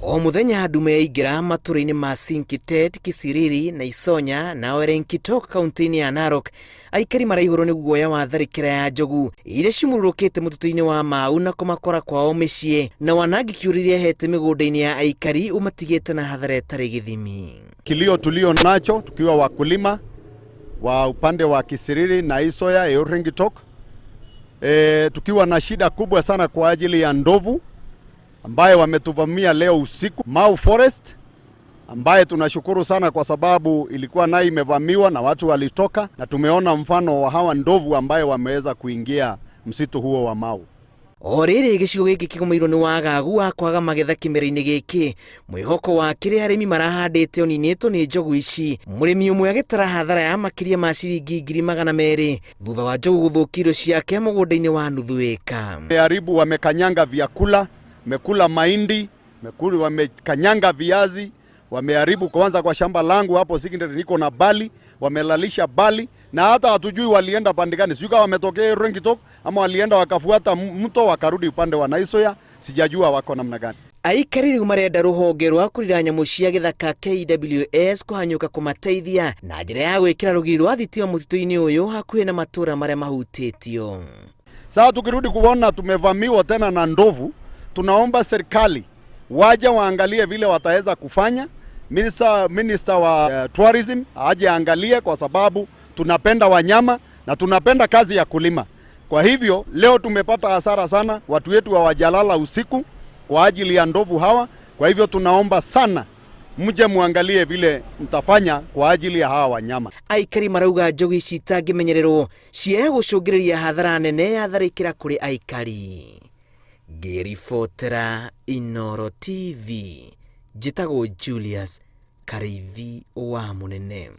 O muthenya ndume yaingĩra matũra-inĩ ma Sinkitet, Kisiriri na Isonya na Olenkitok kaunti-inĩ ya Narok, aikari maraihũrwo nĩ guoya wa tharĩkĩra ya njogu iria cimurũrũkĩte mũtitũ-inĩ wa Mau na kũmakora kwao mĩciĩ na wanangĩki ũrĩa irehete mĩgũnda-inĩ ya aikari ũmatigĩte na hathara ĩtarĩ gĩthimi. Kilio tulio nacho tukiwa wakulima wa upande wa Kisiriri na Isoya Olenkitok, tukiwa na shida kubwa sana kwa ajili ya ndovu ambaye wametuvamia leo usiku Mau Forest, ambaye tunashukuru sana kwa sababu ilikuwa nayo imevamiwa na watu walitoka, na tumeona mfano wa hawa ndovu ambaye wameweza kuingia msitu huo wa Mau. O rĩrĩ, gĩcigo gĩkĩ kĩgũmĩirwo nĩ wagagu wa kwaga magetha kĩmera-inĩ gĩkĩ, mwĩhoko wa kĩrĩa arĩmi marahandĩte ũninĩtwo nĩ njogu ici. Mũrĩmi ũmwe agĩtara hathara ya makĩria ma ciringi 200,000 thutha wa njogu gũthũkia irio ciake mũgũnda-inĩ wa nuthu ĩka. Wameharibu, wamekanyanga vyakula, wamekula mahindi, wamekanyanga viazi, wameharibu kwanza kwa shamba langu hapo Sikindere niko na barley, wamelalisha barley na hata hatujui walienda pande gani. Sijui kama wametokea Olenkitok ama walienda wakafuata mto wakarudi upande wa Naisoya, sijajua wako namna gani. Aikari rĩu marenda rũhonge rwa kũrira nyamũ cia gĩthaka KWS kũhanyũka kũmateithia na njĩra ya gwĩkĩra rũgiri rwa thitima mũtitũ-inĩ ũyũ hakuhĩ na matũra marĩa mahutĩtio. Sasa tukirudi kuona tumevamiwa tena na ndovu, tunaomba serikali waje waangalie vile wataweza kufanya. Minister wa tourism aje angalie, kwa sababu tunapenda wanyama na tunapenda kazi ya kulima. Kwa hivyo leo tumepata hasara sana, watu wetu hawajalala usiku kwa ajili ya ndovu hawa. Kwa hivyo tunaomba sana mje muangalie vile mtafanya kwa ajili ya hawa wanyama. Aikari marauga njogu ici itangĩmenyererwo ciaya gũcũngĩrĩria hathara nene ya tharĩkĩra kũrĩ aikari. Ngĩribotera Inooro TV, njĩtagwo Julius Karĩithi wa Mũnene.